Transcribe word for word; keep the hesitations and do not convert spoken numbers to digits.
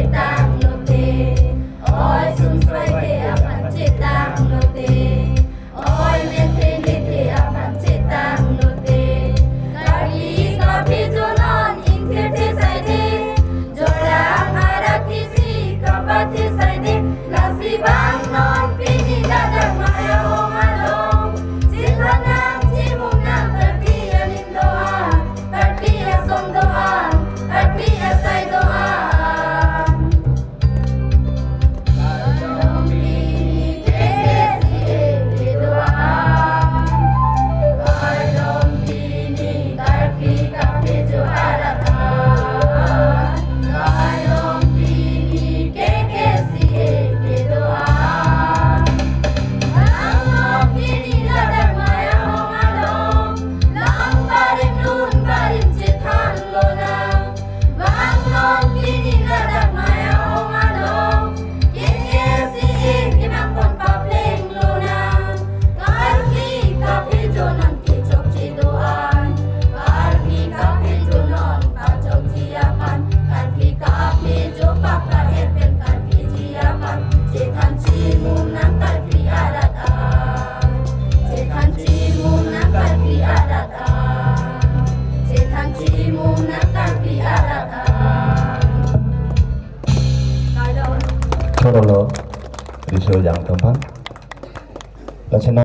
Chetanglote, oi sum swaide aphan chetanglote, oi methe lethe aphan chetanglote. Karbi kaphejo non ingthirthe saide, jorang arat kisi kapathe saide, lasi vang non pini ladak Mayang Hong along. Chethan nang chimung nang Karbi aning do-an, Karbi ason do-an, Karbi asai do-an. Kardom pini K K C A ke do-an. Kardom pini Karbi kaphejo arat an. Kardom pini K K C A ke do-an. Kardom pini ladak Mayang Hong along. Lang barim lun barim chethan lonang. Vang non pini ladak Mayang Hong along, K K C A kemang pon papleng lonang. Karbi kaphejo non kechokche do-an, Karbi kaphejo non pachokche aphan, Karbi kaphejo pakla-et pen Karbi ji aphan, chethan chimung nang Karbi arat an, chethan chimung nang Karbi arat an. Chethan chimung nang Karbi arat an. Kardom. Chorolo, riso jang tampang. Lachena